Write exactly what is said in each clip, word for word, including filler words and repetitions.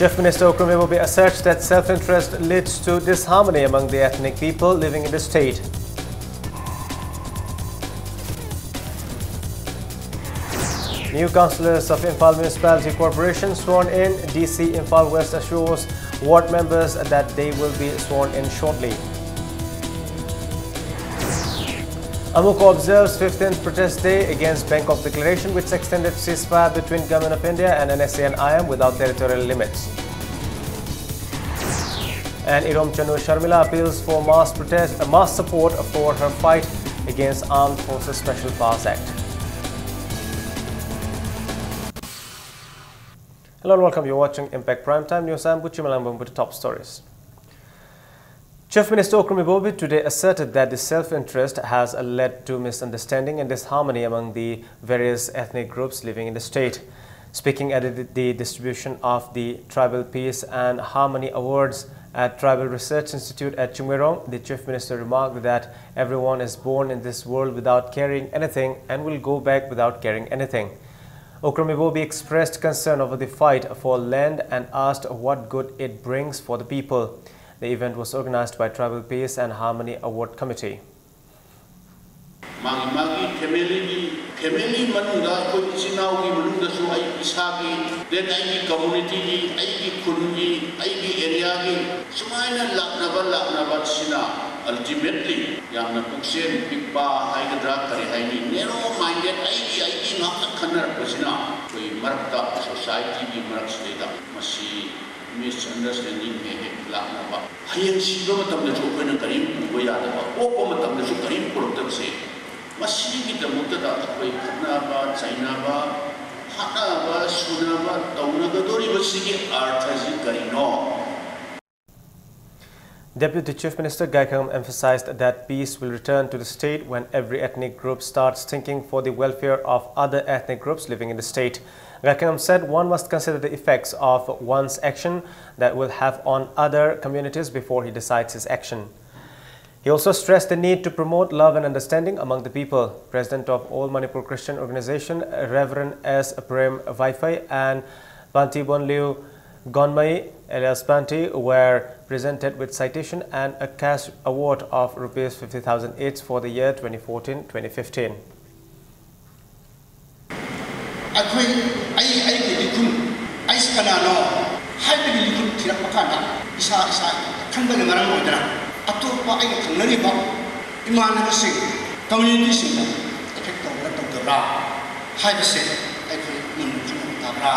Chief Minister Okram Ibobi asserts that self-interest leads to disharmony among the ethnic people living in the state. New councillors of Imphal Municipality Corporation sworn in. D C Imphal West assures ward members that they will be sworn in shortly. AMUCO observes fifteenth Protest Day against Bangkok Declaration, which extended ceasefire between Government of India and N S C N I M without territorial limits. And Irom Chanu Sharmila appeals for mass protest, uh, mass support for her fight against Armed Forces Special Powers Act. Hello and welcome. You're watching Impact Primetime News. I'm Buchi Malangbam with the top stories. Chief Minister Okram Ibobi today asserted that the self-interest has led to misunderstanding and disharmony among the various ethnic groups living in the state. Speaking at the, the distribution of the Tribal Peace and Harmony Awards at Tribal Research Institute at Chingmeirong, the Chief Minister remarked that everyone is born in this world without carrying anything and will go back without carrying anything. Okram Ibobi expressed concern over the fight for land and asked what good it brings for the people. The event was organized by Tribal Peace and Harmony Award Committee. ꯃꯥꯒꯤ ꯃꯥꯒꯤ family ꯒꯤ, family ꯃꯅꯨꯡꯗ ꯑꯩꯈꯣꯏ ꯏꯆꯤꯟ ꯏꯅꯥꯎꯒꯤ ꯃꯅꯨꯡꯗꯁꯨ ꯑꯩ ꯏꯁꯥꯒꯤ, then ꯑꯩꯒꯤ community ꯒꯤ, ꯑꯩꯒꯤ ꯈꯨꯟꯒꯤ, ꯑꯩꯒꯤ area ꯒꯤ ꯁꯨꯃꯥꯏꯅ ꯂꯥꯛꯅꯕ ꯂꯥꯛꯅꯕ ꯁꯤꯅ ultimately ꯌꯥꯝꯅ ꯄꯨꯛꯆꯦꯜ ꯄꯤꯛꯄ ꯍꯥꯏꯒꯗ꯭ꯔꯥ ꯀꯔꯤ ꯍꯥꯏꯅꯤ, narrow minded, ꯑꯩꯒꯤ ꯑꯩꯒꯤ ꯉꯥꯛꯇ ꯈꯟꯅꯔꯛꯄꯁꯤꯅ ꯑꯩꯈꯣꯏ ꯃꯔꯛꯇ, society ꯒꯤ ꯃꯔꯛꯁꯤꯗꯩꯗ ꯃꯁꯤ misunderstanding ꯍꯦꯛ ꯍꯦꯛ ꯂꯥꯛꯅꯕ, ꯍꯌꯦꯡ ꯁꯤꯕ ꯃꯇꯝꯗꯁꯨ ꯑꯩꯈꯣꯏꯅ ꯀꯔꯤꯝ ꯄꯨꯕ ꯌꯥꯗꯕ, ꯄꯣꯛꯄ ꯃꯇꯝꯗꯁꯨ ꯀꯔꯤꯝ ꯄꯨꯔꯛꯇꯕꯁꯦ, ꯃꯁꯤꯒꯤꯗꯃꯛꯇꯗ ꯑꯩꯈꯣꯏ ꯈꯠꯅꯕ ꯆꯩꯅꯕ, ꯍꯥꯠꯅꯕ ꯁꯨꯅꯕ ꯇꯧꯅꯒꯗꯧꯔꯤꯕꯁꯤꯒꯤ ꯑꯔꯊꯁꯤ ꯀꯔꯤꯅꯣ? Deputy Chief Minister Gaikhangam emphasized that peace will return to the state when every ethnic group starts thinking for the welfare of other ethnic groups living in the state. Gaikhangam said one must consider the effects of one's action that will have on other communities before he decides his action. He also stressed the need to promote love and understanding among the people. President of All Manipur Christian Organization, Reverend S Prem Vaifei, and Bhante Bonliu Gonmei alias Panti were presented with citation and a cash award of rupees fifty thousand each for the year twenty fourteen twenty fifteen. ꯑꯩꯈꯣꯏ ꯑꯩ ꯑꯩꯒꯤ ꯂꯤꯈꯨꯟ ꯑꯩꯁꯤ ꯀꯅꯥꯅꯣ ꯍꯥꯏꯕꯒꯤ ꯂꯤꯈꯨꯟ ꯊꯤꯔꯛꯄ ꯀꯥꯟꯗ ꯏꯁꯥ ꯏꯁꯥ ꯈꯟꯕꯅ ꯃꯔꯝ ꯑꯣꯏꯗꯅ ꯑꯇꯣꯞꯄ ꯑꯩꯒ ꯊꯪꯅꯔꯤꯕ ꯏꯃꯥꯟꯅꯕꯁꯤꯡ ꯀꯝꯃ꯭ꯌꯨꯅꯤꯇꯤꯁꯤꯡꯗ ꯑꯦꯐꯦꯛ ꯇꯧꯕ꯭ꯔꯥ ꯇꯧꯗꯕ꯭ꯔꯥ ꯍꯥꯏꯕꯁꯦ ꯑꯩꯈꯣꯏ ꯃꯨꯟꯅ ꯈꯟꯅꯕ ꯇꯥꯕ꯭ꯔꯥ?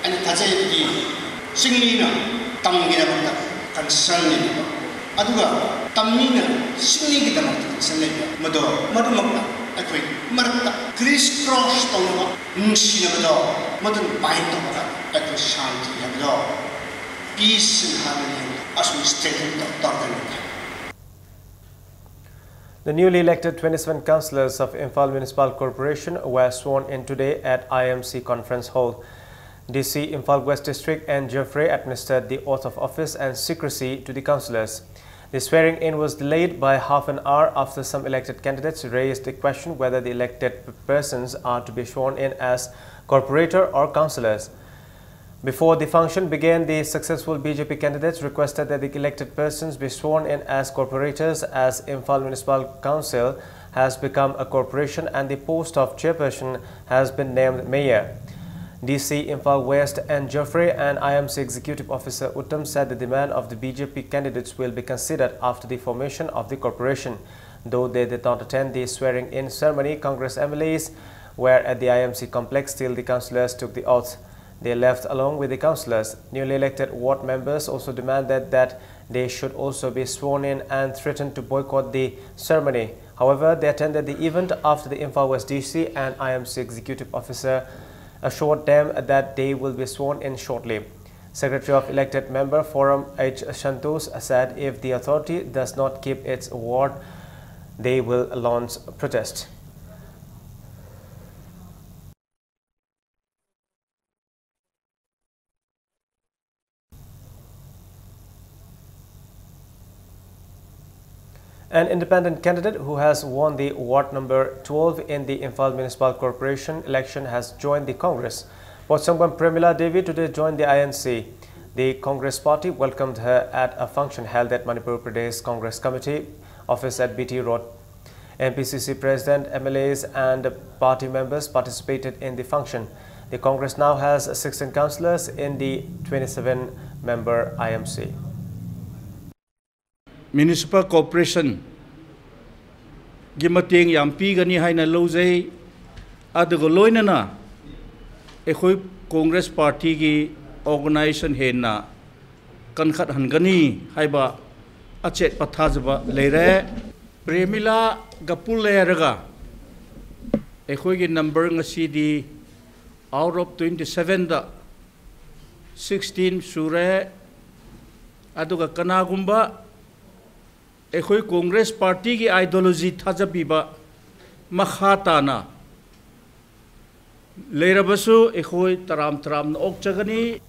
ꯑꯩꯅ ꯊꯥꯖꯩ ꯑꯗꯨꯗꯤ ꯆꯤꯡꯃꯤꯅ ꯇꯝꯒꯤꯗꯃꯛꯇ ꯀꯟꯁꯔꯟ ꯂꯩꯕ ꯑꯗꯨꯒ ꯇꯝꯃꯤꯅ ꯆꯤꯡꯃꯤꯒꯤꯗꯃꯛꯇ ꯀꯟꯁꯔꯟ ꯂꯩꯕ ꯃꯗꯣ ꯃꯗꯨꯃꯛꯅ ꯑꯩꯈꯣꯏ ꯃꯔꯛꯇ ꯀ꯭ꯔꯤꯁ ꯀ꯭ꯔꯣꯁ ꯇꯧꯅꯕ ꯅꯨꯡꯁꯤꯅꯕꯗꯣ ꯃꯗꯨꯅ ꯕꯥꯏꯟ ꯇꯧꯕꯗ ꯑꯩꯈꯣꯏ ꯁꯥꯟꯇꯤ ꯍꯥꯏꯕꯗꯣ peace and harmony ꯍꯥꯏꯕꯗꯣ ꯑꯁꯨꯝ ꯁ꯭ꯇꯔꯦꯡꯊꯟ ꯇꯧꯔꯛꯀꯅꯤ꯫ The newly elected twenty-seven councillors of Imphal Municipal Corporation were sworn in today at I M C Conference Hall. D C Imphal West District N Geoffrey administered the oath of office and secrecy to the councillors. The swearing-in was delayed by half an hour after some elected candidates raised the question whether the elected p- persons are to be sworn in as corporator or councillors. Before the function began, the successful B J P candidates requested that the elected persons be sworn in as corporators, as Imphal Municipal Council has become a corporation and the post of chairperson has been named mayor. D C Imphal West N Geoffrey and I M C Executive Officer Uttam said the demand of the B J P candidates will be considered after the formation of the corporation. Though they did not attend the swearing-in ceremony, Congress M L As were at the I M C complex till the councillors took the oath. They left along with the councillors. Newly elected ward members also demanded that they should also be sworn in and threatened to boycott the ceremony. However, they attended the event after the Imphal West D C and I M C executive officer assured them that they will be sworn in shortly. Secretary of Elected Member Forum H Santosh said if the authority does not keep its word, they will launch protest. An independent candidate who has won the ward number twelve in the Imphal Municipal Corporation election has joined the Congress. Pochangpam Premila Devi today joined the I N C. The Congress party welcomed her at a function held at Manipur Pradesh Congress Committee office at B T Road. M P C C president, M L As, and party members participated in the function. The Congress now has sixteen councillors in the twenty-seven member I M C. Municipal Corporation ꯒꯤ ꯃꯇꯦꯡ ꯌꯥꯝ ꯄꯤꯒꯅꯤ ꯍꯥꯏꯅ ꯂꯧꯖꯩ꯫ ꯑꯗꯨꯒ ꯂꯣꯏꯅꯅ ꯑꯩꯈꯣꯏ Congress party ꯒꯤ organization ꯍꯦꯟꯅ ꯀꯟꯈꯠꯍꯟꯒꯅꯤ ꯍꯥꯏꯕ ꯑꯆꯦꯠꯄ ꯊꯥꯖꯕ ꯂꯩꯔꯦ꯫ ꯄ꯭ꯔꯦꯃꯤꯂꯥꯒ ꯄꯨꯜꯂꯦ ꯍꯥꯏꯔꯒ ꯑꯩꯈꯣꯏꯒꯤ number ꯉꯁꯤꯗꯤ out of twenty seven the sixteen ꯁꯨꯔꯦ꯫ ꯑꯗꯨꯒ ꯀꯅꯥꯒꯨꯝꯕ ꯑꯩꯈꯣꯏ Congress party ꯒꯤ ideology ꯊꯥꯖꯕꯤꯕ ꯃꯈꯥ ꯇꯥꯅ ꯂꯩꯔꯕꯁꯨ ꯑꯩꯈꯣꯏ ꯇꯔꯥꯝ ꯇꯔꯥꯝꯅ ꯑꯣꯛꯆꯒꯅꯤ꯫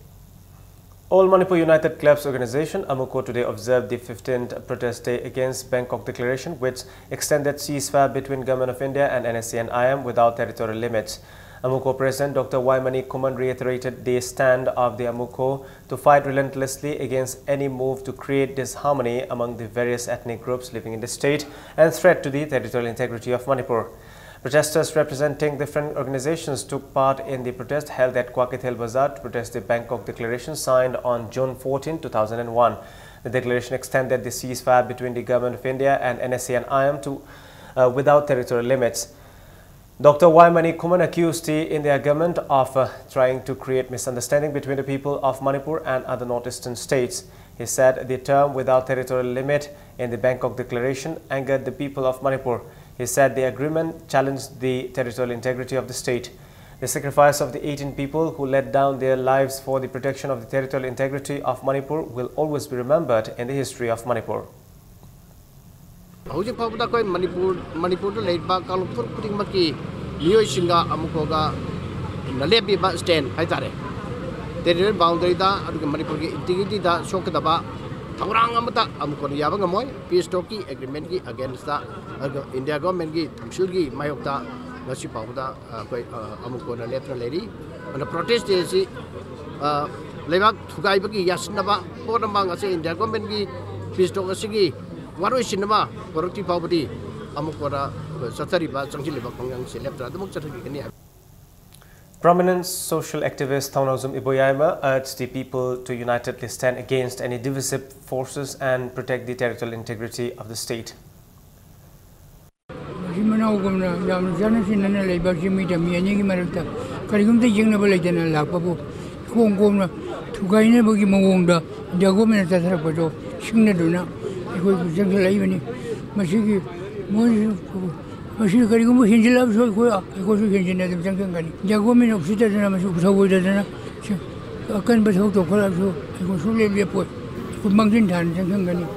All Manipur United Clubs Organization, AMUCO, today observed the fifteenth protest day against Bangkok Declaration, which extended ceasefire between Government of India and N S C N I M without territorial limits. AMUCO President Doctor Y Manik Khuman reiterated the stand of the AMUCO to fight relentlessly against any move to create disharmony among the various ethnic groups living in the state and threat to the territorial integrity of Manipur. Protesters representing different organizations took part in the protest held at Kwakethel Bazar to protest the Bangkok Declaration signed on June fourteen, two thousand and one. The declaration extended the ceasefire between the Government of India and N S C N I M to, uh, without territorial limits. Doctor Y Manik Khuman accused the India government of, uh, trying to create misunderstanding between the people of Manipur and other northeastern states. He said the term without territorial limit in the Bangkok Declaration angered the people of Manipur. He said the agreement challenged the territorial integrity of the state. The sacrifice of the eighteen people who laid down their lives for the protection of the territorial integrity of Manipur will always be remembered in the history of Manipur. ꯍꯧꯖꯤꯛ ꯐꯥꯎꯕꯗ ꯑꯩꯈꯣꯏ ꯃꯅꯤꯄꯨꯔ ꯃꯅꯤꯄꯨꯔꯗ ꯂꯩꯔꯤꯕ ꯀꯥꯡꯂꯨꯞ ꯐꯨꯔꯨꯞ ꯈꯨꯗꯤꯡꯃꯛꯀꯤ ꯃꯤꯑꯣꯏꯁꯤꯡꯒ ꯑꯃꯨꯛ ꯀꯣꯒ ꯂꯦꯞꯄꯤꯕ stand ꯍꯥꯏꯇꯥꯔꯦ꯫ Territorial boundary ꯗ ꯑꯗꯨꯒ ꯃꯅꯤꯄꯨꯔꯒꯤ integrity ꯗ ꯁꯣꯛꯀꯗꯕ ꯊꯧꯔꯥꯡ ꯑꯃꯠꯇ ꯑꯃꯨꯛ ꯀꯣꯟꯅ ꯌꯥꯕ ꯉꯝꯃꯣꯏ꯫ Peace talk ꯀꯤ agreement ꯀꯤ against ꯇ ꯑꯗꯨꯒ India government ꯀꯤ council ꯒꯤ ꯃꯥꯌꯣꯛꯇ ꯉꯁꯤ ꯐꯥꯎꯕꯗ ꯑꯩꯈꯣꯏ ꯑꯃꯨꯛ ꯀꯣꯟꯅ ꯂꯦꯞꯇꯅ ꯂꯩꯔꯤ꯫ ꯑꯗꯨꯅ protest day ꯑꯁꯤ ꯂꯩꯕꯥꯛ ꯊꯨꯒꯥꯏꯕꯒꯤ ꯌꯥꯁꯤꯟꯅꯕ ꯄꯣꯠ ꯑꯃ ꯉꯁꯤ India government ꯀꯤ peace talk ꯑꯁꯤꯒꯤ ꯋꯥꯔꯣꯏꯁꯤꯟ ꯑꯃ ꯄꯨꯔꯛꯇ꯭ꯔꯤ ꯐꯥꯎꯕꯗꯤ ꯑꯃꯨꯛ ꯀꯣꯟꯅ ꯆꯠꯊꯔꯤꯕ, ꯆꯪꯁꯤꯜꯂꯤꯕ ꯈꯣꯡꯖꯪꯁꯦ ꯂꯦꯞꯇꯅ ꯑꯗꯨꯃꯛ ꯆꯠꯊꯈꯤꯒꯅꯤ ꯍꯥꯏꯕ꯫ Prominent social activist Thongnaojum Iboyaima urged the people to unitedly stand against any divisive forces and protect the territorial integrity of the state. ꯃꯆꯤꯟ ꯃꯅꯥꯎꯒꯨꯝꯅ ꯌꯥꯝꯅ ꯆꯥꯟꯅ ꯆꯤꯟꯅꯅ ꯂꯩꯕ ꯆꯤꯡꯃꯤ ꯇꯝꯃꯤ ꯑꯅꯤꯒꯤ ꯃꯔꯛꯇ ꯀꯔꯤꯒꯨꯝꯇ ꯌꯦꯡꯅꯕ ꯂꯩꯇꯅ ꯂꯥꯛꯄꯕꯨ ꯏꯀꯣꯝ ꯀꯣꯝꯅ ꯊꯨꯒꯥꯏꯅꯕꯒꯤ ꯃꯑꯣꯡꯗ India government ꯅ ꯆꯠꯊꯔꯛꯄꯗꯣ ꯁꯤꯡꯅꯗꯨꯅ ꯑꯩꯈꯣꯏ ꯆꯪꯁꯤꯜꯂꯛꯏꯕꯅꯤ꯫ ꯃꯁꯤꯒꯤ ꯃꯣꯏ ꯃꯁꯤ ꯀꯔꯤꯒꯨꯝꯕ ꯍꯦꯟꯖꯤꯜꯂꯛꯑꯕꯁꯨ ꯑꯩꯈꯣꯏ ꯑꯩꯈꯣꯏꯁꯨ ꯍꯦꯟꯖꯤꯟꯅ ꯑꯗꯨꯝ ꯆꯪꯁꯤꯟꯒꯅꯤ꯫ India government ꯅ ꯎꯁꯤꯠꯇꯗꯅ ꯃꯁꯤ ꯎꯊꯧꯑꯣꯏꯗꯗꯅ ꯑꯀꯟꯕ ꯊꯕꯛ ꯇꯧꯈꯠꯂꯛꯑꯕꯁꯨ ꯑꯩꯈꯣꯏ ꯁꯨꯡꯂꯦꯞ ꯂꯦꯞꯄꯣꯏ꯫ ꯑꯩꯈꯣꯏ ꯃꯥꯡꯖꯤꯟ ꯊꯥꯅ ꯆꯪꯁꯤꯟꯒꯅꯤ꯫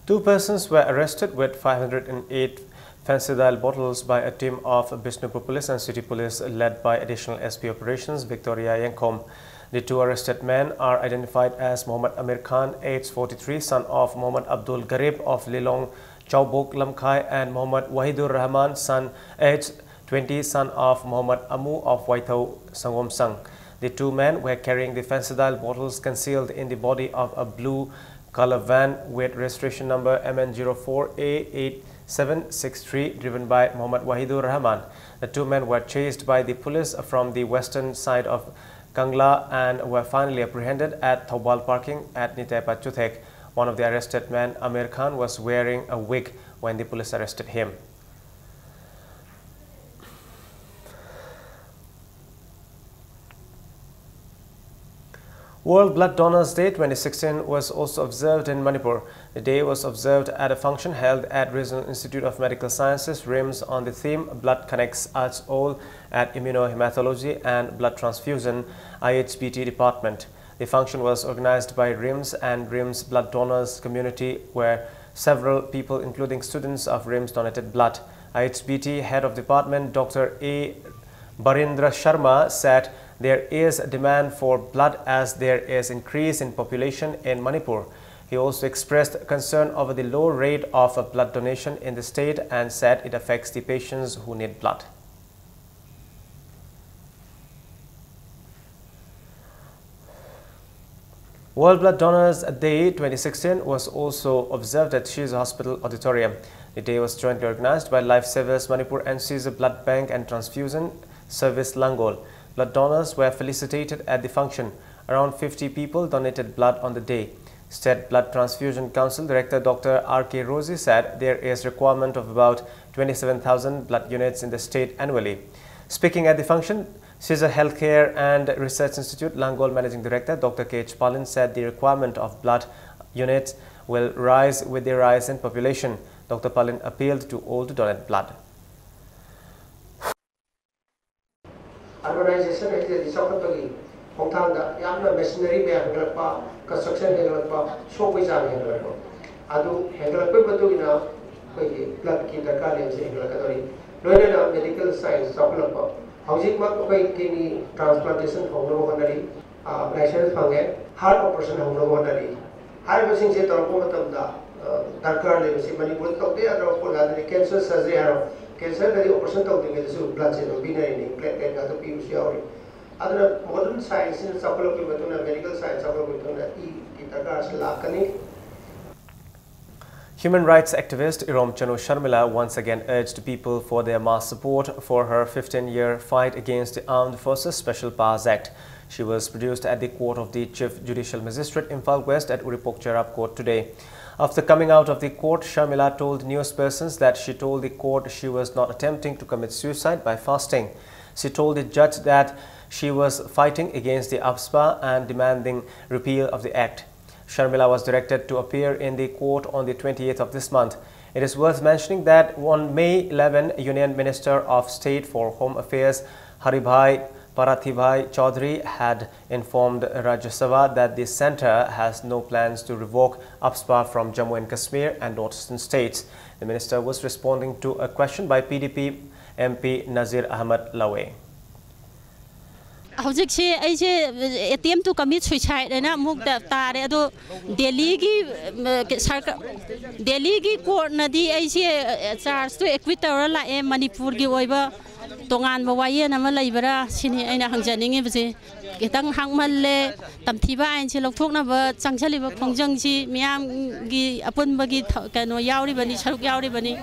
Two persons were arrested with five hundred and eight Phensedyl bottles by a team of Bishnupur Police and City Police led by Additional S P Operations Victoria Yengkhom. The two arrested men are identified as Mohammad Amir Khan, age forty-three, son of Mohammad Abdul Garib of Lilong Chaubok Lamkhai, and Mohammad Wahidur Rahman, son, age twenty, son of Mohammad Amu of Waithau Sangomsang. The two men were carrying the Phensedyl bottles concealed in the body of a blue color van with registration number M N zero four A eight seven six three, driven by Mohammad Wahidur Rahman. The two men were chased by the police from the western side of Kangla and were finally apprehended at Thoubal parking at Nitepa Chuthek. One of the arrested men, Amir Khan, was wearing a wig when the police arrested him. World Blood Donors Day twenty sixteen was also observed in Manipur. The day was observed at a function held at Regional Institute of Medical Sciences, RIMS, on the theme Blood Connects Us All at Immunohematology and Blood Transfusion, I H B T department. The function was organized by RIMS and RIMS Blood Donors Community, where several people, including students of RIMS, donated blood. I H B T head of department Doctor A Barindra Sharma said there is a demand for blood as there is increase in population in Manipur. He also expressed concern over the low rate of blood donation in the state and said it affects the patients who need blood. World Blood Donors Day twenty sixteen was also observed at Shizu Hospital Auditorium. The day was jointly organized by Lifesavers Manipur and Shizu Blood Bank and Transfusion Service Langol. Blood donors were felicitated at the function. Around fifty people donated blood on the day. State Blood Transfusion Council Director Doctor R K Rosie said there is requirement of about twenty-seven thousand blood units in the state annually. Speaking at the function, Shizu Healthcare and Research Institute Langol Managing Director Doctor K H Palin said the requirement of blood units will rise with the rise in population. Doctor Palin appealed to all to donate blood. Urbanization ꯍꯥꯏꯁꯤꯗꯤ ꯆꯥꯎꯈꯠꯄꯒꯤ ꯈꯣꯡꯊꯥꯡꯗ ꯌꯥꯝꯅ machinery ꯃꯌꯥꯝ ꯍꯦꯟꯒꯠꯂꯛꯄ, construction ꯍꯦꯟꯒꯠꯂꯛꯄ, ꯁꯣꯛꯄꯒꯤ ꯆꯥꯡ ꯍꯦꯟꯒꯠꯂꯛꯄ꯫ ꯑꯗꯨ ꯍꯦꯟꯒꯠꯂꯛꯄꯒꯤ ꯃꯇꯨꯡ ꯏꯟꯅ ꯑꯩꯈꯣꯏꯒꯤ bloodꯀꯤ ꯗꯔꯀꯥꯔ ꯂꯩꯕꯁꯦ ꯍꯦꯟꯒꯠꯂꯛꯀꯗꯧꯔꯤ꯫ ꯂꯣꯏꯅꯅ medical science ꯆꯥꯎꯈꯠꯂꯛꯄ꯫ ꯍꯧꯖꯤꯛꯃꯛ ꯑꯩꯈꯣꯏ kidney transplantation ꯍꯧꯅꯕ ꯍꯣꯠꯅꯔꯤ꯫ ꯑ, license ꯐꯪꯉꯦ꯫ Heart operation ꯍꯧꯅꯕ ꯍꯣꯠꯅꯔꯤ꯫ ꯍꯥꯏꯔꯤꯕꯁꯤꯡꯁꯦ ꯇꯧꯔꯛꯄ ꯃꯇꯝꯗ, ꯑ, ꯗꯔꯀꯥꯔ ꯂꯩꯕꯁꯤ ꯃꯅꯤꯄꯨꯔꯗ ꯇꯧꯗ ꯌꯥꯗ꯭ꯔꯕ ꯄꯣꯠ ꯉꯥꯛꯇꯅꯤ꯫ Cancer surgery ꯍꯥꯏꯔꯣ, cancerꯗꯗꯤ operation ꯇꯧꯗ꯭ꯔꯤꯉꯩꯗꯁꯨ bloodꯁꯦ ꯑꯗꯨꯝ ꯄꯤꯅꯔꯤꯅꯤ, platelet ꯉꯥꯛꯇ ꯄꯤꯕꯁꯨ ꯌꯥꯎꯔꯤ꯫ ꯑꯗꯨꯅ modern scienceꯁꯤꯅ ꯆꯥꯎꯈꯠꯂꯛꯄꯒꯤ ꯃꯇꯨꯡ ꯏꯟꯅ, medical science ꯆꯥꯎꯈꯠꯂꯛꯄꯒꯤ ꯃꯇꯨꯡ ꯏꯟꯅ ꯏꯒꯤ ꯗꯔꯀꯥꯔꯁꯤ ꯂꯥꯛꯀꯅꯤ꯫ Human rights activist Iromchanu Sharmila once again urged people for their mass support for her fifteen-year fight against the Armed Forces Special Powers Act. She was produced at the court of the Chief Judicial Magistrate, Imphal West, at Uripok Cherab Court today. After coming out of the court, Sharmila told newspersons that she told the court she was not attempting to commit suicide by fasting. She told the judge that she was fighting against the AFSPA and demanding repeal of the act. Sharmila was directed to appear in the court on the twenty-eighth of this month. It is worth mentioning that on May eleven, Union Minister of State for Home Affairs Haribhai Parathibhai Chaudhary had informed Rajya Sabha that the centre has no plans to revoke AFSPA from Jammu and Kashmir and northeastern states. The minister was responding to a question by P D P M P Nazir Ahmad Lawe. ꯍꯧꯖꯤꯛꯁꯦ ꯑꯩꯁꯦ attempt to commit suicide ꯍꯥꯏꯅ ꯑꯃꯨꯛ ꯇꯥꯔꯦ꯫ ꯑꯗꯣ ꯗꯦꯜꯂꯤꯒꯤ ꯁꯔꯀꯥꯔ, ꯗꯦꯜꯂꯤꯒꯤ ꯀꯣꯔꯠꯅꯗꯤ ꯑꯩꯁꯦ ꯆꯥꯔꯖꯇꯨ ꯑꯦꯀ꯭ꯋꯤꯠ ꯇꯧꯔ ꯂꯥꯛꯑꯦ꯫ ꯃꯅꯤꯄꯨꯔꯒꯤ ꯑꯣꯏꯕ ꯇꯣꯉꯥꯟꯕ ꯋꯥꯌꯦꯜ ꯑꯃ ꯂꯩꯕ꯭ꯔꯥ ꯁꯤꯅꯤ ꯑꯩꯅ ꯍꯪꯖꯅꯤꯡꯉꯤꯕꯁꯦ꯫ ꯈꯤꯇꯪ ꯍꯥꯡꯃꯜꯂꯦ꯫ ꯇꯝꯊꯤꯕ ꯑꯥꯏꯟꯁꯦ ꯂꯧꯊꯣꯛꯅꯕ ꯆꯪꯁꯤꯜꯂꯤꯕ ꯈꯣꯡꯖꯪꯁꯤ ꯃꯤꯌꯥꯝꯒꯤ ꯑꯄꯨꯟꯕꯒꯤ ꯊ-, ꯀꯩꯅꯣ ꯌꯥꯎꯔꯤꯕꯅꯤ, ꯁꯔꯨꯛ ꯌꯥꯎꯔꯤꯕꯅꯤ꯫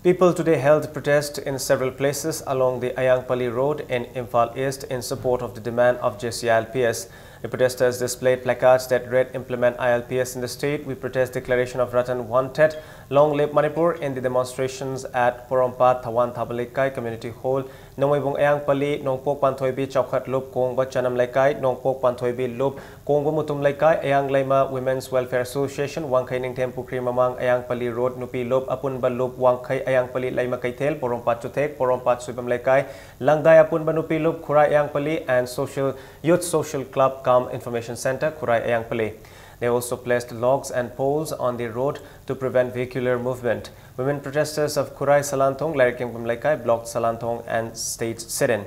People today held protest in several places along the Ayangpally Road in Imphal East in support of the demand of J C I L P S. The protesters displayed placards that read, "Implement I L P S in the state. We protest declaration of Ratan wanted. Long live Manipur." In the demonstrations at Porompat Thawan Thabalekkai Community Hall, Nongoibung Ayangpally, Nongpok Panthoibi Chaukhat Lup Kongba Chanam Lekkai, Nongpok Panthoibi Lup Kongba Mutum Lekkai, Ayang Leima Women's Welfare Association, Wangkhai Ningthem Pukri Mamang, Ayangpally Road Nupi Lup, Apunba Lup, Wangkhai Ayangpally Leima Kaithel, Porompat Chuthek, Porompat Suibam Lekkai, Langdai Apunba Nupi Lup, Khurai Ayangpally, and Social Youth Social Club cum Information Center, Khurai Ayangpally. They also placed logs and poles on the road to prevent vehicular movement. Women protesters of Khurai Salanthong, Lairik Kengpam Leikai blocked Salanthong and staged sit-in.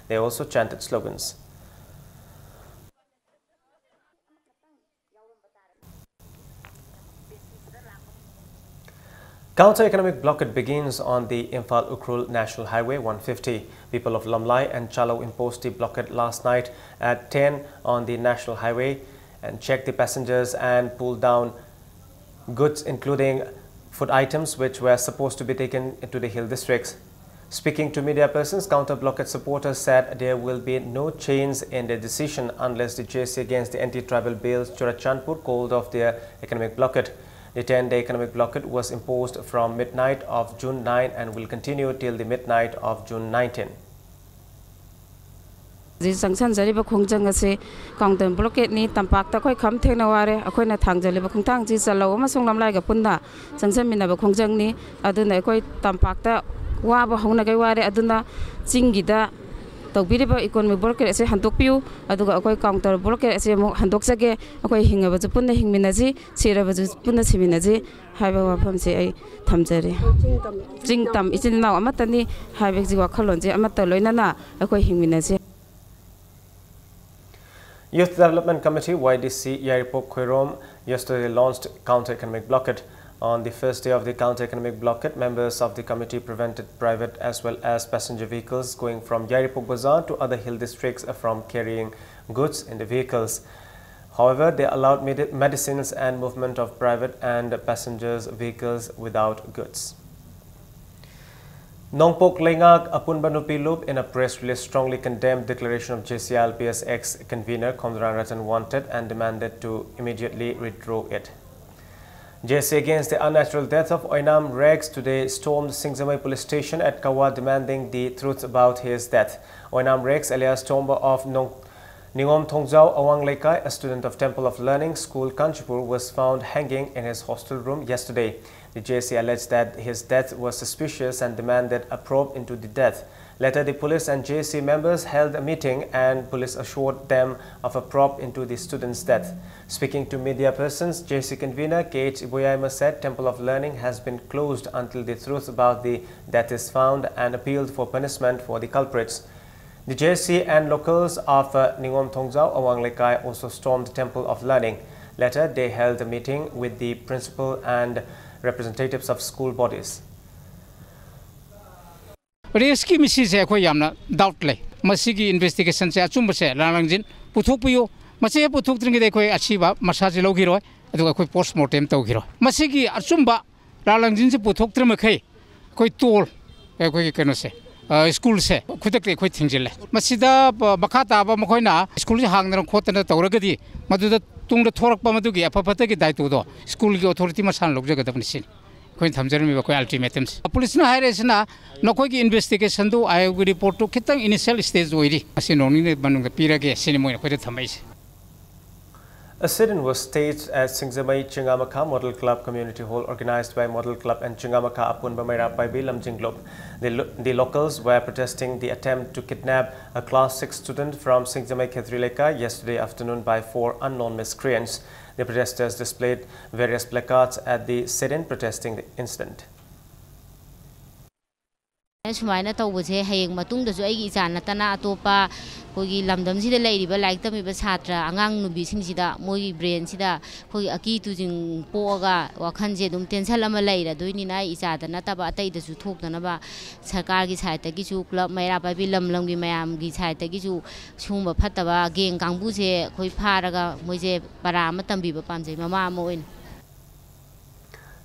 They also chanted slogans. Counter-economic blockade begins on the Imphal-Ukhrul National Highway one fifty. People of Lamlai and Chalao imposed the blockade last night at ten on the National Highway and checked the passengers and pulled down goods, including food items, which were supposed to be taken to the hill districts. Speaking to media persons, counter blockade supporters said there will be no change in their decision unless the J C against the anti-tribal bills Churachandpur called off their economic blockade. The ten-day economic blockade was imposed from midnight of June nine and will continue till the midnight of June nineteen. ꯍꯧꯖꯤꯛ ꯆꯪꯁꯟꯖꯔꯤꯕ ꯈꯣꯡꯖꯪ ꯑꯁꯤ counter ꯕ꯭ꯂꯣꯀꯦꯠꯅꯤ꯫ ꯇꯝꯄꯥꯛꯇ ꯑꯩꯈꯣꯏ ꯈꯝ ꯊꯦꯡꯅ ꯋꯥꯔꯦ꯫ ꯑꯩꯈꯣꯏꯅ ꯊꯥꯡꯖꯜꯂꯤꯕ ꯈꯣꯡꯊꯥꯡꯁꯤ ꯆꯂꯧ ꯑꯃꯁꯨꯡ ꯂꯝꯂꯥꯏꯒ ꯄꯨꯟꯅ ꯆꯪꯁꯟꯃꯤꯟꯅꯕ ꯈꯣꯡꯖꯪꯅꯤ꯫ ꯑꯗꯨꯅ ꯑꯩꯈꯣꯏ ꯇꯝꯄꯥꯛꯇ ꯋꯥꯕ ꯍꯧꯅꯒꯩ ꯋꯥꯔꯦ꯫ ꯑꯗꯨꯅ ꯆꯤꯡꯒꯤꯗ ꯇꯧꯕꯤꯔꯤꯕ ꯏꯀꯣꯅꯣꯃꯤꯛ ꯕ꯭ꯂꯣꯀꯦꯠ ꯑꯁꯤ ꯍꯟꯗꯣꯛꯄꯤꯌꯨ꯫ ꯑꯗꯨꯒ ꯑꯩꯈꯣꯏ ꯀꯥꯎꯟꯇꯔ ꯕ꯭ꯂꯣꯀꯦꯠ ꯑꯁꯤ ꯑꯃꯨꯛ ꯍꯟꯗꯣꯛꯆꯒꯦ꯫ ꯑꯩꯈꯣꯏ ꯍꯤꯡꯉꯕꯁꯨ ꯄꯨꯟꯅ ꯍꯤꯡꯃꯤꯟꯅꯁꯤ, ꯁꯤꯔꯕꯁꯨ ꯄꯨꯟꯅ ꯁꯤꯃꯤꯟꯅꯁꯤ ꯍꯥꯏꯕ ꯋꯥꯐꯝꯁꯤ ꯑꯩ ꯊꯝꯖꯔꯤ꯫ ꯆꯤꯡ ꯇꯝ ꯏꯆꯤꯟ ꯏꯅꯥꯎ ꯑꯃꯠꯇꯅꯤ ꯍꯥꯏꯕꯒꯤ ꯋꯥꯈꯜꯂꯣꯟꯁꯦ ꯑꯃꯠꯇ ꯂꯣꯏꯅꯅ ꯑꯩꯈꯣꯏ ꯍꯤꯡꯃꯤꯟꯅꯁꯤ꯫ Youth Development Committee, Y D C, Yairipok Khoirom yesterday launched counter-economic blockade. On the first day of the counter-economic blockade, members of the committee prevented private as well as passenger vehicles going from Yairipok Bazaar to other hill districts from carrying goods in the vehicles. However, they allowed medi-, medicines and movement of private and passengers vehicles without goods. Nongpok Leingak Apunba Nupi Lup, in a press release, strongly condemned declaration of J C L P S ex-convener Khomdrang Ratan wanted and demanded to immediately withdraw it. J C, against the unnatural death of Oinam Rex, today stormed Singjamei Police Station at Kawa, demanding the truth about his death. Oinam Rex, alias Tomba of Nong-, Ningom Thongjao, Awang Leikai, a student of Temple of Learning School, Kanchanpur, was found hanging in his hostel room yesterday. The J C alleged that his death was suspicious and demanded a probe into the death. Later, the police and J C members held a meeting and police assured them of a probe into the student's death. Speaking to media persons, J C convener K H Iboyaima said Temple of Learning has been closed until the truth about the death is found and appealed for punishment for the culprits. The J C and locals of, uh, Ningom Thongjao, Awang Leikai also stormed the Temple of Learning. Later, they held a meeting with the principal and representatives of school bodies. Rex ꯀꯤ ꯃꯤꯁꯤꯁꯦ ꯑꯩꯈꯣꯏ ꯌꯥꯝꯅ doubt ꯂꯩ꯫ ꯃꯁꯤꯒꯤ investigation ꯁꯦ ꯑꯆꯨꯝꯕꯁꯦ ꯂꯥꯟ ꯂꯪꯖꯤꯟ ꯄꯨꯊꯣꯛꯄꯤꯌꯨ꯫ ꯃꯁꯤ ꯍꯦꯛ ꯄꯨꯊꯣꯛꯇ꯭ꯔꯤꯉꯩꯗ ꯑꯩꯈꯣꯏ ꯑꯁꯤꯕ ꯃꯁꯥꯁꯦ ꯂꯧꯈꯤꯔꯣꯏ, ꯑꯗꯨꯒ ꯑꯩꯈꯣꯏ post mortem ꯇꯧꯈꯤꯔꯣꯏ꯫ ꯃꯁꯤꯒꯤ ꯑꯆꯨꯝꯕ ꯂꯥꯟ ꯂꯪꯖꯤꯟꯁꯦ ꯄꯨꯊꯣꯛꯇ꯭ꯔꯤꯃꯈꯩ ꯑꯩꯈꯣꯏ ꯇꯣꯜ, ꯑꯩꯈꯣꯏꯒꯤ ꯀꯩꯅꯣꯁꯦ, ꯑ, ꯁ꯭ꯀꯨꯜꯁꯦ ꯈꯨꯗꯛꯇ ꯑꯩꯈꯣꯏ ꯊꯤꯡꯖꯤꯜꯂꯦ꯫ ꯃꯁꯤꯗ ꯄ-, ꯃꯈꯥ ꯇꯥꯕ ꯃꯈꯣꯏꯅ ꯁ꯭ꯀꯨꯜꯁꯦ ꯍꯥꯡꯗꯅ ꯈꯣꯠꯇꯅ ꯇꯧꯔꯒꯗꯤ ꯃꯗꯨꯗ ꯇꯨꯡꯗ ꯊꯣꯔꯛꯄ ꯃꯗꯨꯒꯤ ꯑꯐ ꯐꯠꯇꯒꯤ ꯗꯥꯏꯇꯣꯗꯣ ꯁ꯭ꯀꯨꯜꯒꯤ ꯑꯣꯊꯣꯔꯤꯇꯤ ꯃꯁꯥꯅ ꯂꯧꯖꯒꯗꯕꯅꯤ ꯁꯤꯅꯤ ꯑꯩꯈꯣꯏꯅ ꯊꯝꯖꯔꯝꯃꯤꯕ ꯑꯩꯈꯣꯏ ultimatum ꯁꯦ꯫ ꯄꯨꯂꯤꯁꯅ ꯍꯥꯏꯔꯤꯁꯤꯅ ꯅꯈꯣꯏꯒꯤ investigation ꯗꯨ, ꯑꯥꯏ ꯑꯣꯒꯤ report ꯇꯨ ꯈꯤꯇꯪ initial stage ꯑꯣꯏꯔꯤ, ꯃꯁꯤ ꯅꯣꯡ ꯅꯤꯅꯤ ꯃꯅꯨꯡꯗ ꯄꯤꯔꯒꯦ ꯁꯤꯅꯤ ꯃꯣꯏꯅ ꯑꯩꯈꯣꯏꯗ ꯊꯝꯃꯛꯏꯁꯦ꯫ A sit-in was staged at Singjamei Chingamakha Model Club Community Hall, organized by Model Club and Chingamakha Apunba Meira Paibi Lamjing Lup. The, lo- the locals were protesting the attempt to kidnap a class six student from Singjamei Khetri Leka yesterday afternoon by four unknown miscreants. The protesters displayed various placards at the sit-in protesting the incident. ꯁꯨꯃꯥꯏꯅ ꯇꯧꯕꯁꯦ ꯍꯌꯦꯡ ꯃꯇꯨꯡꯗꯁꯨ ꯑꯩꯒꯤ ꯏꯆꯥ ꯅꯠꯇꯅ ꯑꯇꯣꯞꯄ ꯑꯩꯈꯣꯏꯒꯤ ꯂꯝꯗꯝꯁꯤꯗ ꯂꯩꯔꯤꯕ ꯂꯥꯏꯔꯤꯛ ꯇꯝꯃꯤꯕ ꯁꯥꯇ꯭ꯔ ꯑꯉꯥꯡ ꯅꯨꯕꯤꯁꯤꯡꯁꯤꯗ ꯃꯣꯏꯒꯤ ꯕ꯭ꯔꯦꯟꯁꯤꯗ ꯑꯩꯈꯣꯏꯒꯤ ꯑꯀꯤ ꯇꯨꯖꯤꯡ ꯄꯣꯛꯑꯒ ꯋꯥꯈꯜꯁꯦ ꯑꯗꯨꯝ ꯇꯦꯟꯁꯟ ꯑꯃ ꯂꯩꯔꯗꯣꯏꯅꯤꯅ ꯑꯩ ꯏꯆꯥꯗ ꯅꯠꯇꯕ ꯑꯇꯩꯗꯁꯨ ꯊꯣꯛꯇꯅꯕ ꯁꯔꯀꯥꯔꯒꯤ ꯁꯥꯏꯠꯇꯒꯤꯁꯨ ꯀ꯭ꯂꯕ ꯃꯩꯔꯥ ꯄꯥꯏꯕꯤ ꯂꯝ ꯂꯝꯒꯤ ꯃꯌꯥꯝꯒꯤ ꯁꯥꯏꯠꯇꯒꯤꯁꯨ ꯁꯤꯒꯨꯝꯕ ꯐꯠꯇꯕ ꯒꯦꯡ ꯀꯥꯡꯕꯨꯁꯦ ꯑꯩꯈꯣꯏ ꯐꯥꯔꯒ ꯃꯣꯏꯁꯦ ꯄꯔꯥ ꯑꯃ ꯇꯝꯕꯤꯕ ꯄꯥꯝꯖꯩ ꯃꯃꯥ ꯑꯃ ꯑꯣꯏꯅ꯫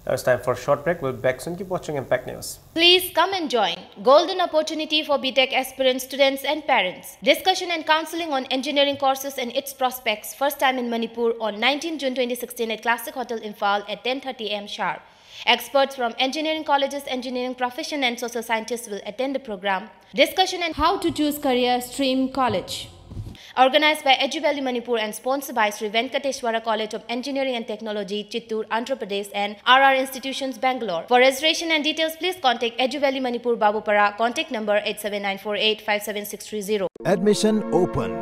Now it's time for a short break. We'll be back soon. Keep watching Impact News. Please come and join. Golden opportunity for B Tech aspirants, students and parents. Discussion and counseling on engineering courses and its prospects. First time in Manipur on nineteenth June twenty sixteen at Classic Hotel Imphal at ten thirty a m sharp. Experts from engineering colleges, engineering profession and social scientists will attend the program. Discussion and how to choose career stream college. Organized by Edu Valley Manipur and sponsored by Sri Venkateshwara College of Engineering and Technology, Chittoor, Andhra Pradesh and R R Institutions, Bangalore. For registration and details, please contact Edu Valley Manipur, Babupara, contact number eight seven nine four eight five seven six three zero. Admission open.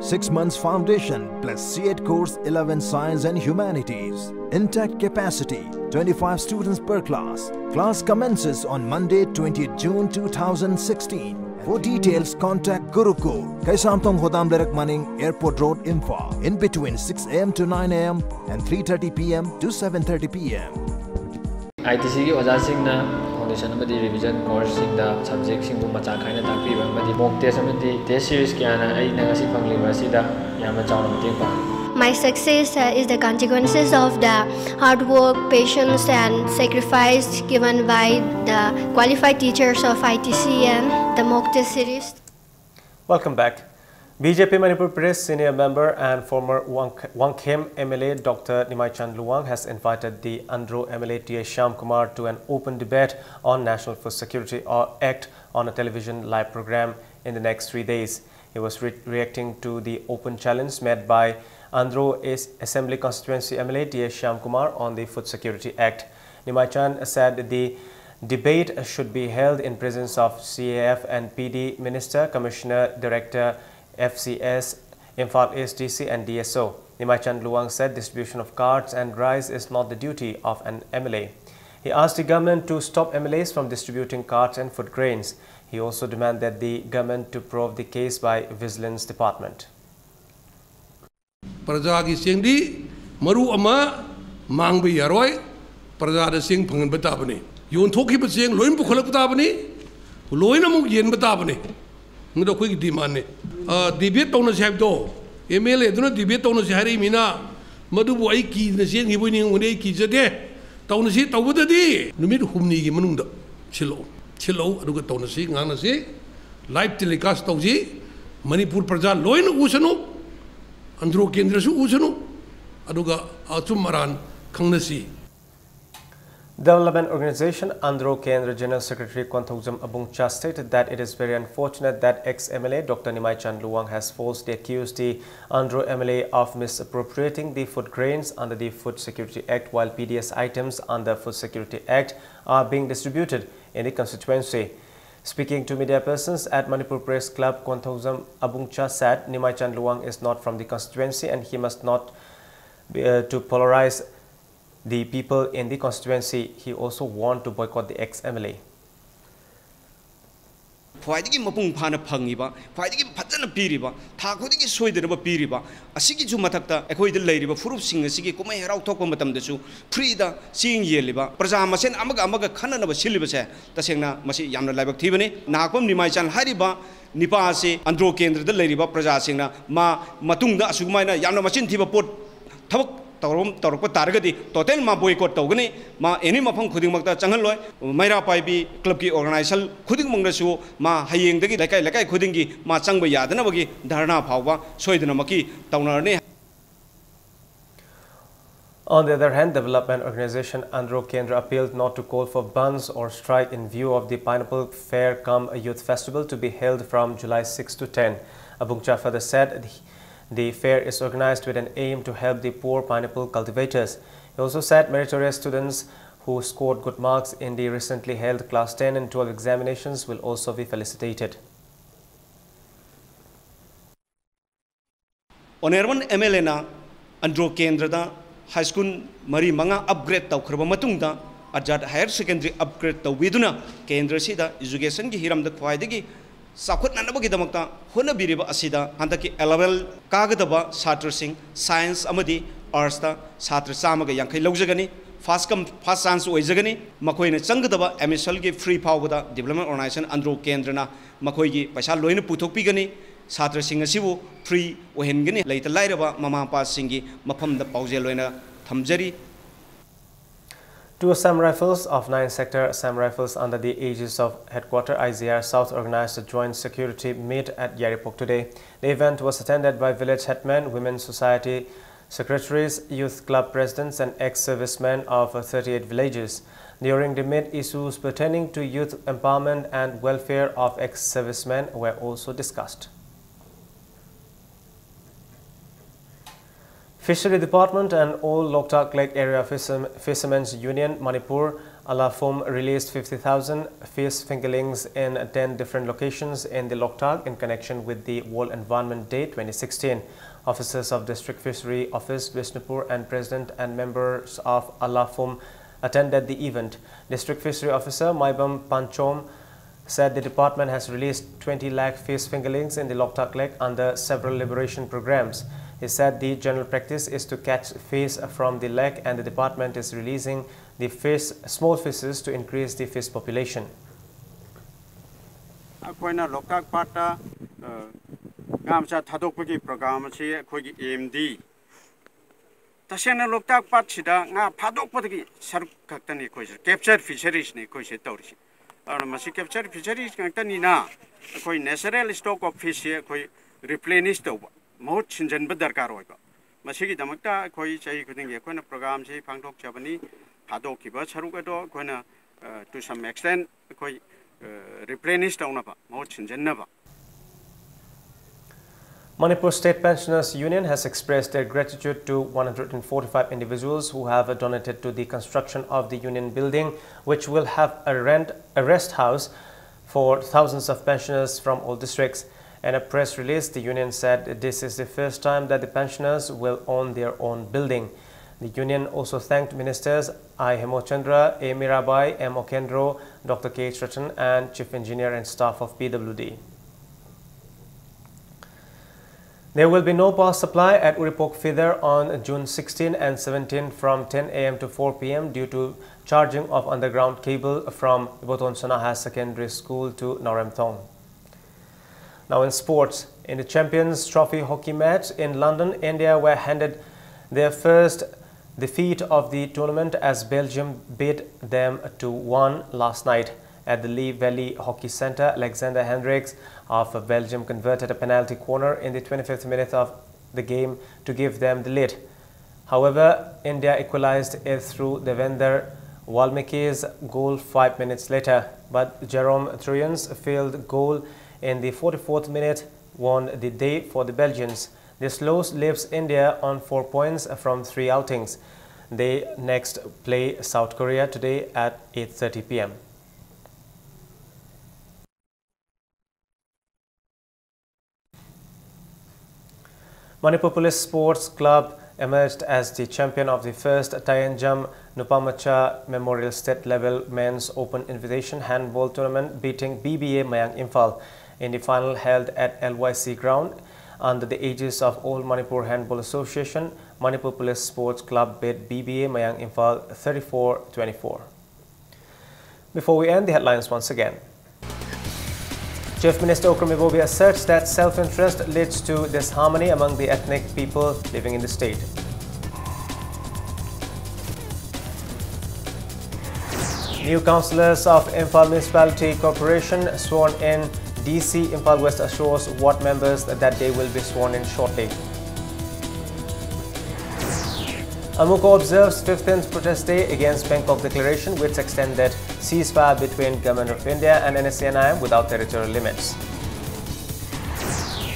Six months foundation plus C.Ed course, eleven Science and Humanities. Intact capacity, twenty-five students per class. Class commences on Monday, twentieth June two thousand sixteen. For details, contact Gurukul, Kaisamthong Khodam Leirak Manang, Airport Road, Imphal, in between six a.m. to nine a.m. and three thirty p.m. to seven thirty p.m. I T ꯁꯤꯒꯤ ꯑꯣꯖꯥꯁꯤꯡꯅ foundation ꯑꯃꯗꯤ revision ꯀꯣꯔꯁꯁꯤꯡꯗ ꯁꯕꯖꯦꯛꯁꯤꯡꯕꯨ ꯃꯆꯥ ꯈꯥꯏꯅ ꯇꯥꯛꯄꯤꯕ ꯑꯃꯗꯤ ꯃꯣꯛ test ꯑꯃꯗꯤ test series ꯀꯌꯥꯅ ꯑꯩꯅ ꯉꯁꯤ ꯐꯪꯂꯤꯕ ꯑꯁꯤꯗ ꯌꯥꯝꯅ ꯆꯥꯎꯅ ꯃꯇꯦꯡ ꯄꯥꯡꯂꯤ꯫ My success uh, is the consequences of the hard work, patience, and sacrifice given by the qualified teachers of I T C and the mock test series. Welcome back. B J P Manipur Pradesh senior member and former Wang- Wangkhem M L A Doctor Nimaichan Luwang has invited the Andro M L A T A Shyamkumar to an open debate on National Food Security Act on a television live program in the next three days. He was re- reacting to the open challenge made by Andro As- Assembly Constituency M L A T A Shyamkumar on the Food Security Act. Nimaichan said the debate should be held in presence of C A F and P D Minister, Commissioner, Director, F C S, Imphal East D C and D S O. Nimaichan Luwang said distribution of cards and rice is not the duty of an M L A. He asked the government to stop M L As from distributing cards and food grains. He also demanded the government to probe the case by Vigilance Department. ꯄ꯭ꯔꯖꯥꯒꯤ ꯆꯦꯡꯗꯤ ꯃꯔꯨ ꯑꯃ ꯃꯥꯡꯕ ꯌꯥꯔꯣꯏ꯫ ꯄ꯭ꯔꯖꯥꯗ ꯆꯦꯡ ꯐꯪꯍꯟꯕ ꯇꯥꯕꯅꯤ꯫ ꯌꯣꯟꯊꯣꯛꯈꯤꯕ ꯆꯦꯡ ꯂꯣꯏꯅ ꯄꯨꯈꯠꯂꯛꯄ ꯇꯥꯕꯅꯤ, ꯂꯣꯏꯅ ꯑꯃꯨꯛ ꯌꯦꯟꯕ ꯇꯥꯕꯅꯤ꯫ ꯃꯗꯨ ꯑꯩꯈꯣꯏꯒꯤ ꯗꯤꯃꯥꯟꯅꯤ꯫ ꯑ, ꯗꯤꯕꯦꯠ ꯇꯧꯅꯁꯤ ꯍꯥꯏꯕꯗꯣ, ꯑꯦꯝ ꯑꯦꯜ ꯑꯦꯗꯨꯅ ꯗꯤꯕꯦꯠ ꯇꯧꯅꯁꯤ ꯍꯥꯏꯔꯛꯏꯃꯤꯅ, ꯃꯗꯨꯕꯨ ꯑꯩ ꯀꯤꯗꯅ ꯆꯦꯟꯈꯤꯕ ꯑꯣꯏꯅꯤꯡꯉꯝꯒꯅꯤ꯫ ꯑꯩ ꯀꯤꯖꯗꯦ꯫ ꯇꯧꯅꯁꯤ꯫ ꯇꯧꯕꯗꯗꯤ ꯅꯨꯃꯤꯠ ꯍꯨꯝꯅꯤꯒꯤ ꯃꯅꯨꯡꯗ ꯁꯤꯜꯂꯛꯎ, ꯁꯤꯜꯂꯛꯎ, ꯑꯗꯨꯒ ꯇꯧꯅꯁꯤ, ꯉꯥꯡꯅꯁꯤ, live telecast ꯇꯧꯁꯤ꯫ ꯃꯅꯤꯄꯨꯔ ꯄ꯭ꯔꯖꯥ ꯂꯣꯏꯅ ꯎꯁꯅꯨ, ꯑꯟꯗ꯭ꯔꯣ ꯀꯦꯟꯗ꯭ꯔꯁꯨ ꯎꯁꯅꯨ, ꯑꯗꯨꯒ ꯑꯆꯨꯝ ꯑꯔꯥꯟ ꯈꯪꯅꯁꯤ꯫ Development Organization Andro Kendra General Secretary Konthoujam Abungcha stated that it is very unfortunate that ex-M L A Doctor Nimai Chand Luwang has falsely accused the Andro M L A of misappropriating the food grains under the Food Security Act, while P D S items under Food Security Act are being distributed in the constituency. Speaking to media persons at Manipur Press Club, Konthoujam Abungcha said Nimai Chand Luwang is not from the constituency and he must not be, uh, to polarize the people in the constituency. He also warned to boycott the ex-M L A. ꯈ꯭ꯋꯥꯏꯗꯒꯤ ꯃꯄꯨꯡ ꯐꯥꯅ ꯐꯪꯉꯤꯕ, ꯈ꯭ꯋꯥꯏꯗꯒꯤ ꯐꯖꯅ ꯄꯤꯔꯤꯕ, ꯊꯥ ꯈꯨꯗꯤꯡꯒꯤ ꯁꯣꯏꯗꯅꯕ ꯄꯤꯔꯤꯕ, ꯑꯁꯤꯒꯤꯁꯨ ꯃꯊꯛꯇ ꯑꯩꯈꯣꯏꯗ ꯂꯩꯔꯤꯕ ꯐꯨꯔꯨꯞꯁꯤꯡ ꯑꯁꯤꯒꯤ ꯀꯨꯝꯍꯩ ꯍꯔꯥꯎ ꯊꯣꯛꯄ ꯃꯇꯝꯗꯁꯨ ꯐ꯭ꯔꯤꯗ ꯆꯦꯡ ꯌꯦꯜꯂꯤꯕ, ꯄ꯭ꯔꯖꯥ ꯃꯁꯦꯟ ꯑꯃꯒ ꯑꯃꯒ ꯈꯟꯅꯅꯕ ꯁꯤꯜꯂꯤꯕꯁꯦ ꯇꯁꯦꯡꯅ ꯃꯁꯤ ꯌꯥꯝꯅ ꯂꯥꯏꯕꯛ ꯊꯤꯕꯅꯤ꯫ ꯅꯍꯥꯛꯄꯝ ꯅꯤꯃꯥꯏꯆꯥꯟ ꯍꯥꯏꯔꯤꯕ ꯅꯤꯄꯥ ꯑꯁꯤ ꯑꯟꯗ꯭ꯔꯣ ꯀꯦꯟꯗ꯭ꯔꯗ ꯂꯩꯔꯤꯕ ꯄ꯭ꯔꯖꯥꯁꯤꯡꯅ ꯃꯥ ꯃꯇꯨꯡꯗ ꯑꯁꯨꯃꯥꯏꯅ ꯌꯥꯝꯅ ꯃꯆꯤꯟ ꯊꯤꯕ ꯄꯣꯠ ꯊꯕꯛ ꯇꯧꯔꯝ-, ꯇꯧꯔꯛꯄ ꯇꯥꯔꯒꯗꯤ total ꯃꯥ boycott ꯇꯧꯒꯅꯤ꯫ ꯃꯥ any ꯃꯐꯝ ꯈꯨꯗꯤꯡꯃꯛꯇ ꯆꯪꯍꯜꯂꯣꯏ꯫ ꯃꯩꯔꯥ ꯄꯥꯏꯕꯤ club ꯀꯤ organization ꯈꯨꯗꯤꯡꯃꯛꯅꯁꯨ ꯃꯥ ꯍꯌꯦꯡꯗꯒꯤ ꯂꯩꯀꯥꯏ ꯂꯩꯀꯥꯏ ꯈꯨꯗꯤꯡꯒꯤ ꯃꯥ ꯆꯪꯕ ꯌꯥꯗꯅꯕꯒꯤ ꯙꯔꯅꯥ ꯐꯥꯎꯕ ꯁꯣꯏꯗꯅꯃꯛꯀꯤ ꯇꯧꯅꯔꯅꯤ꯫ On the other hand, development organization Andro Kendra appealed not to call for bandhs or strike in view of the Pineapple Fair cum Youth Festival to be held from July six to ten. Abungcha further said the, the fair is organized with an aim to help the poor pineapple cultivators. He also said meritorious students who scored good marks in the recently held class ten and twelve examinations will also be felicitated. Honourable M L A ꯅ ꯑꯟꯗ꯭ꯔꯣ ꯀꯦꯟꯗ꯭ꯔꯗ high school ꯃꯔꯤ ꯃꯉꯥ upgrade ꯇꯧꯈ꯭ꯔꯕ ꯃꯇꯨꯡꯗ Azad higher secondary upgrade ꯇꯧꯕꯤꯗꯨꯅ ꯀꯦꯟꯗ꯭ꯔꯁꯤꯗ ꯏꯖꯨꯀꯦꯁꯟꯒꯤ ꯍꯤꯔꯝꯗ ꯈ꯭ꯋꯥꯏꯗꯒꯤ ꯆꯥꯎꯈꯠꯅꯅꯕꯒꯤꯗꯃꯛꯇ ꯍꯣꯠꯅꯕꯤꯔꯤꯕ ꯑꯁꯤꯗ ꯍꯟꯗꯛꯀꯤ ꯑꯦꯂꯦꯚꯦꯟ ꯀꯥꯒꯗꯕ ꯁꯥꯇ꯭ꯔꯁꯤꯡ ꯁꯥꯏꯟꯁ ꯑꯃꯗꯤ ꯑꯥꯔꯠꯁꯇ ꯁꯥꯇ꯭ꯔ ꯆꯥꯝꯃꯒ ꯌꯥꯡꯈꯩ ꯂꯧꯖꯒꯅꯤ꯫ ꯐꯥꯔꯁ ꯀꯝ ꯐꯥꯔꯁ ꯆꯥꯟꯁ ꯑꯣꯏꯖꯒꯅꯤ꯫ ꯃꯈꯣꯏꯅ ꯆꯪꯒꯗꯕ ꯑꯦꯗꯃꯤꯁꯟꯒꯤ ꯐ꯭ꯔꯤ ꯐꯥꯎꯕꯗ ꯗꯤꯕ꯭ꯂꯞꯃꯦꯟ ꯑꯣꯔꯒꯅꯥꯏꯖꯦꯁꯟ ꯑꯟꯗ꯭ꯔꯣ ꯀꯦꯟꯗ꯭ꯔꯅ ꯃꯈꯣꯏꯒꯤ ꯄꯩꯁꯥ ꯂꯣꯏꯅ ꯄꯨꯊꯣꯛꯄꯤꯒꯅꯤ꯫ ꯁꯥꯇ꯭ꯔꯁꯤꯡ ꯑꯁꯤꯕꯨ ꯐ꯭ꯔꯤ ꯑꯣꯏꯍꯟꯒꯅꯤ꯫ ꯂꯩꯇ ꯂꯥꯏꯔꯕ ꯃꯃꯥ ꯃꯄꯥꯁꯤꯡꯒꯤ ꯃꯐꯝꯗ ꯄꯥꯎꯖꯦꯜ ꯑꯣꯏꯅ ꯊꯝꯖꯔꯤ꯫ Two Assam Rifles of ninth Sector Assam Rifles, under the aegis of Headquarter I G R South, organized a joint security meet at Yairipok today. The event was attended by village headmen, Women Society secretaries, youth club presidents, and ex-servicemen of thirty-eight villages. During the meet, issues pertaining to youth empowerment and welfare of ex-servicemen were also discussed. Fishery Department and All Loktak Lake Area Fisherm-, Fishermen's Union Manipur, Alafum, released fifty thousand fish fingerlings in ten different locations in the Loktak in connection with the World Environment Day twenty sixteen. Officers of District Fishery Office, Bishnupur, and President and members of Alafum attended the event. District Fishery Officer Maibam Panchom said the department has released twenty lakh fish fingerlings in the Loktak Lake under several liberation programs. He said the general practice is to catch fish from the lake, and the department is releasing the fish, small fishes, to increase the fish population. ꯑꯩꯈꯣꯏꯅ ꯂꯣꯛꯇꯥꯛ ꯄꯥꯠꯇ, ꯑ, ꯉꯥ ꯃꯆꯥ ꯊꯥꯗꯣꯛꯄꯒꯤ programme ꯑꯁꯤ ꯑꯩꯈꯣꯏꯒꯤ MD ꯇꯁꯦꯡꯅ ꯂꯣꯛꯇꯥꯛ ꯄꯥꯠꯁꯤꯗ ꯉꯥ ꯐꯥꯗꯣꯛꯄꯗꯒꯤ ꯁꯔꯨꯛ ꯈꯛꯇꯅꯤ ꯑꯩꯈꯣꯏꯁꯦ, ꯀꯦꯞꯆꯔ ꯐꯤꯁꯔꯤꯁꯅꯤ ꯑꯩꯈꯣꯏꯁꯦ ꯇꯧꯔꯤꯁꯦ꯫ ꯑꯗꯨꯅ ꯃꯁꯤ ꯀꯦꯞꯆꯔ ꯐꯤꯁꯔꯤꯁ ꯉꯥꯛꯇꯅꯤꯅ ꯑꯩꯈꯣꯏ natural stock of fishꯁꯦ ꯑꯩꯈꯣꯏ replenish ꯇꯧꯕ, ꯃꯍꯨꯠ ꯁꯤꯟꯖꯟꯕ ꯗꯔꯀꯥꯔ ꯑꯣꯏꯕ꯫ ꯃꯁꯤꯒꯤꯗꯃꯛꯇ ꯑꯩꯈꯣꯏ ꯆꯍꯤ ꯈꯨꯗꯤꯡꯒꯤ ꯑꯩꯈꯣꯏꯅ ꯄ꯭ꯔꯣꯒ꯭ꯔꯥꯝꯁꯤ ꯄꯥꯡꯊꯣꯛꯆꯕꯅꯤ꯫ ꯐꯥꯗꯣꯛꯈꯤꯕ ꯁꯔꯨꯛ ꯑꯗꯣ ꯑꯩꯈꯣꯏꯅ, ꯑ, to some extent ꯑꯩꯈꯣꯏ, ꯑ, replenish ꯇꯧꯅꯕ, ꯃꯍꯨꯠ ꯁꯤꯟꯖꯟꯅꯕ꯫ Manipur State Pensioners Union has expressed their gratitude to one hundred forty-five individuals who have donated to the construction of the union building, which will have a rent, a rest house for thousands of pensioners from all districts. In a press release, the union said this is the first time that the pensioners will own their own building. The union also thanked Ministers I Hemochandra, A Mirabai, M Okendro, Doctor K H Ratan, and Chief Engineer and staff of P W D. There will be no power supply at Uripok Feeder on June sixteen and seventeen from ten a m to four p m due to charging of underground cable from Iboton Sona Higher Secondary School to Naoremthong. Now in sports, in the Champions Trophy hockey match in London, India were handed their first defeat of the tournament as Belgium beat them two one last night. At the Lee Valley Hockey Centre, Alexander Hendricks of Belgium converted a penalty corner in the twenty-fifth minute of the game to give them the lead. However, India equalized it through Devender Valmiki's goal five minutes later, but Jerome Truan's field goal in the forty-fourth minute won the day for the Belgians. This loss leaves India on four points from three outings. They next play South Korea today at eight thirty p m. Manipur Police Sports Club emerged as the champion of the first Tayanjam Nupamacha Memorial State Level Men's Open Invitation Handball Tournament, beating B B A Mayang Imphal in the final held at L Y C ground under the aegis of All Manipur Handball Association. Manipur Police Sports Club beat B B A Mayang Imphal thirty-four twenty-four. Before we end, the headlines once again. Chief Minister Okram Ibobi asserts that self-interest leads to disharmony among the ethnic people living in the state. New councillors of Imphal Municipality Corporation sworn in. D C Imphal West assures ward members that they will be sworn in shortly. AMUCO observes fifteenth protest day against Bangkok declaration, which extended ceasefire between Government of India and N S C N I M without territorial limits.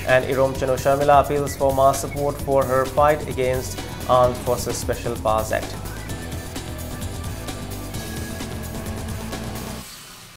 And Irom Chanu Sharmila appeals for mass support for her fight against Armed Forces Special Powers Act.